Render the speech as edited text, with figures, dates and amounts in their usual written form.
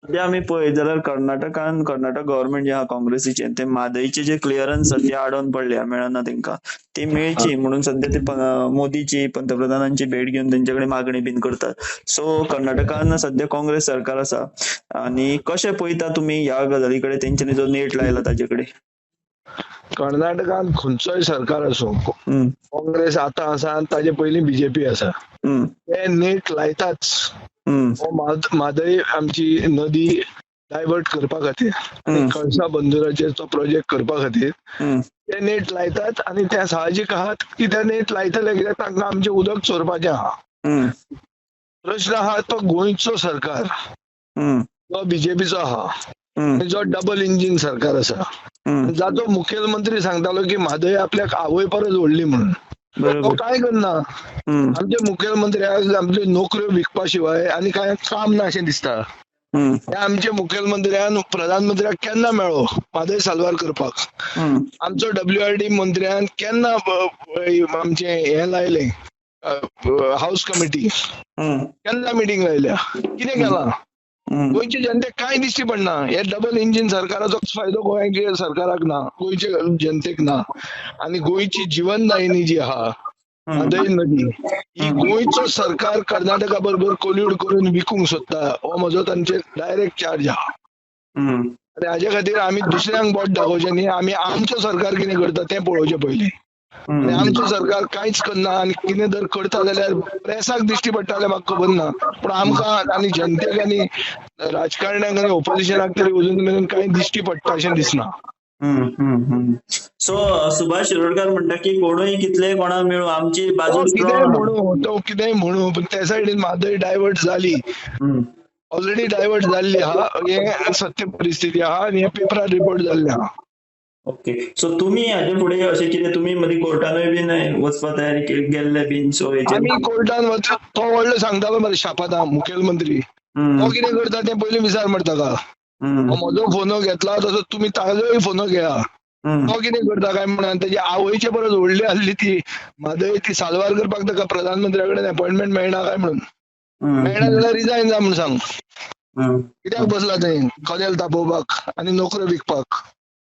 सध्या आमी पळयत जाल्यार कर्नाटकान कर्नाटक गव्हर्मेंट जे आहा काँग्रेसीचे ते म्हादयचे जे क्लियरन्स सध्या आडोवन पडल्या, मेळना तेंका, ती मेळची म्हणून सध्या ते मोदीची पंतप्रधानांची भेट घेवन तेंचे कडेन मागणी बीन करतात. सो कर्नाटकान सध्या काँग्रेस सरकार आसा आनी कशें पळयता तुमी ह्या गजाली कडेन, तेंच्यांनी जो नेट लायला ताजे कडेन? कर्नाटकान खंयचोय सरकार आसूं, काँग्रेस आतां आसा आनी ताजे पयलीं बीजेपी आसा, ते नेट लायताच. म्हादय आमची नदी डायवर्ट करपा खातीर आनी कळसा बंदराचेर तो प्रोजेक्ट करपा खातीर ते नेट लायतात. आनी ते साहजीक आहात की ते नेट लायतले, कित्याक तांकां आमचें उदक चोरपाचें आहा. प्रश्न आहा तो गोंयचो सरकार जो बीजेपीचो आहा, जो डबल इंजीन सरकार आसा, जाचो मुखेलमंत्री सांगतालो की म्हादय आपल्याक आवय परस व्हडली म्हणून, तो काय करना. आमचे मुखेलमंत्र्याक आमच्यो नोकऱ्यो विकपा शिवाय आनी काय काम ना अशें दिसता. आमच्या मुखेलमंत्र्यान प्रधानमंत्र्याक केन्ना मेळ्ळो म्हादय साल्वार करपाक? आमचो WRD मंत्र्यान केन्ना आमचें हें लायलें, हाऊस कमिटी केन्ना मिटींग लायल्या, कितें केलां? गोंयचे जनतेक कांय दिश्टी पडना. हे डबल इंजीन सरकाराचो फायदो गोंयच्या सरकाराक ना, गोंयचे जनतेक ना. आनी गोंयची जीवनदायिनी जी आहा म्हादय नदी, ही गोंयचो सरकार कर्नाटका बरोबर कोल्यूड करून विकूंक सोदता, हो म्हजो तांचेर डायरेक्ट चार्ज आहा. आनी हाजे खातीर आमी दुसऱ्यांक बोट दाखोवचें न्ही, आमी आमचो सरकार कितें करता तें पळोवचें पयलीं. आनी आमचो सरकार कांयच करना, आनी कितें जर करता जाल्यार प्रेसाक दिश्टी पडटा जाल्यार म्हाका खबर ना, पूण आमकां आनी जनतेक आनी राजकारण्यांक आनी ओपोजिशनाक तरी अजून मेरेन कांय दिश्टी पडटा अशें दिसना. सो सुभाष शिरोडकर म्हणटा की कोणूय कितले कोणाक मेळूं आमची बाजू कितेंय म्हणू, तो कितेंय म्हणू, पण त्या सायडीन म्हादय डायवर्ट जाली, ऑलरेडी डायवर्ट जाल्ली आहा, हे सत्य परिस्थिती आहा आनी हे पेपरार रिपोर्ट जाल्ले आहा. ओके, सो तुमी हाजे फुडें अशें कितें तुमी मदीं कोर्टानूय बीन वचपा तयारी गेल्ले बीन? सो आमी कोर्टान वच, तो व्हडलो सांगतालो मरे शापाता मुखेलमंत्री, तो कितें करता तें पयलीं विचार मरे ताका. म्हजो फोनो घेतला तसो तुमी ताजोय फोनो घेया, तो कितें करता काय म्हणून. तेजी आवयचे परस व्हडली आसली ती म्हादय, ती साल्वार करपाक ताका प्रधानमंत्र्या कडेन अपॉयंटमेंट मेळना काय म्हणून, मेळना जाल्यार रिजायन जा म्हणून सांग. कित्याक बसला थंय कदेल तापोवपाक आनी नोकऱ्यो विकपाक?